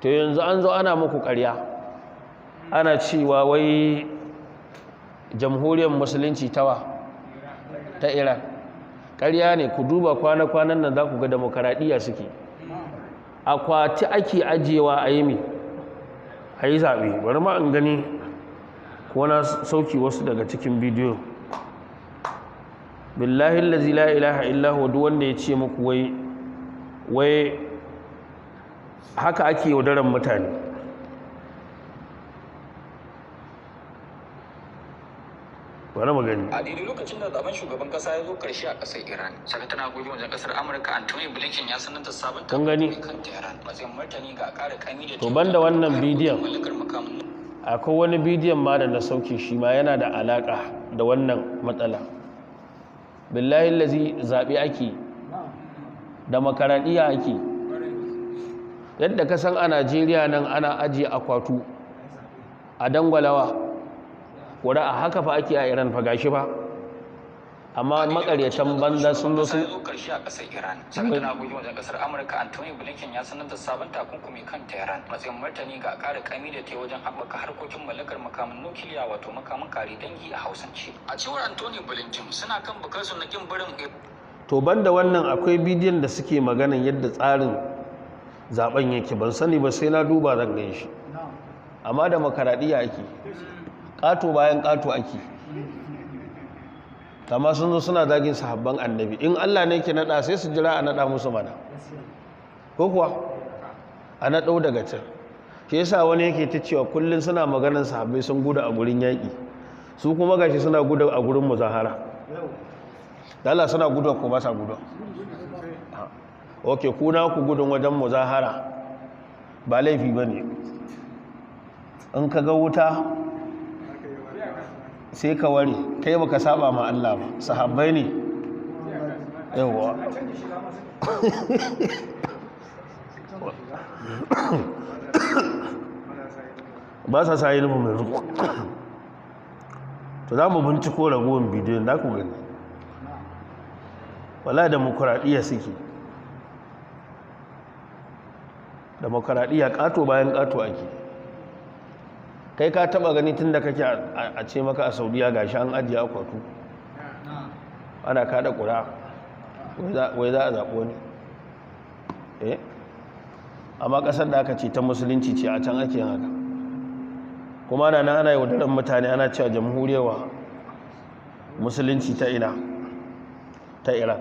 To yanzu an zo ana muku ƙarya, ana cewa wai Jamhuriyar Musulunci tawa ta Iran. Ƙarya ne. Ku duba kwana-kwanan nan, za ku ga demokaradiyya suke. Akwati ake ajiyewa a yi mi a yi zaɓe. Bari ma in gani ko na sauki wasu daga cikin bidiyo. Billahi allazi la ilaha illa huwa, duk wanda ya ce muku wai haka ake yaudaran mutane. Bari mu gani. A daidai lokacin da zaben shugaban kasa ya zo karshe a kasar Iran, Sakataren harkokin wajen kasar Amurka Antony Blinken ya sanar da sabon Kun gani? kan Tehran, matsayin martani ga ƙara kami da To, banda wannan bidiyon, mallakar makamin akwai wani bidiyon ma da na sauke, shi ma yana da alaka da wannan matsala. Billahi lazi, zaɓe ake, demokaradiyya ake. Yadda ka san a Najeriya nan ana ajiye akwatu a dangwalawa a haka fa ake a Iran fa. Gashi fa, amma makaryatan banza sun zo sun ya zo karshe a kasar Iran, Sakataren harkokin wajen kasar Amurka Antony Blinken ya sanar da sabon takunkumi kan Tehran, matsayin martani ga ƙara kami da ta yi wajen haɓaka harkokin mallakar makamin nukiliya, wato makamin kare dangi a Hausance. A cewar Antony Blinken, suna kan bukarsu na kin barin To, banda wannan, akwai bidiyon da suke maganan yadda tsarin zaben yake. Ban sani ba, sai na duba zan gan shi. Amma demokaradiyya ake, ƙato bayan ƙato ake. Amma sun zo suna zagin sahabban Annabi. In Allah ne ke naɗa, sai su jira a naɗa musu mana, ko kuwa a naɗo daga can. Shi yasa wani yake ta cewa kullum suna maganan sahabbai sun gudu a gurin yaƙi, su kuma gashi suna gudu a gurin muzahara. Da Allah, suna gudu ko ba sa gudu? Ok, kuna ku gudun wajen muzahara ba laifi ba ne. In ka ga wuta sai ka ware, kai baka saba ma Allah ba, sahabbai ne. Yawwa. Ba sa sa ilimin mai zuwa. To, za mu binciko ragowar bidiyon da ku gani. Wala, demokuraɗiyya suke, demokuraɗiyya ƙato bayan ƙato ake. Kai ka taɓa gani tun da kake a ce maka a Saudiya gashi an ajiye akwatu ana kada ƙura, wai za a zaɓi wani? Eh, amma ƙasar da aka ce ta Musulunci ce, a can ake yin haka. Kuma ana nan ana yaudarar mutane, ana cewa Jamhuriyar Musulunci ta ina? Ta Iran.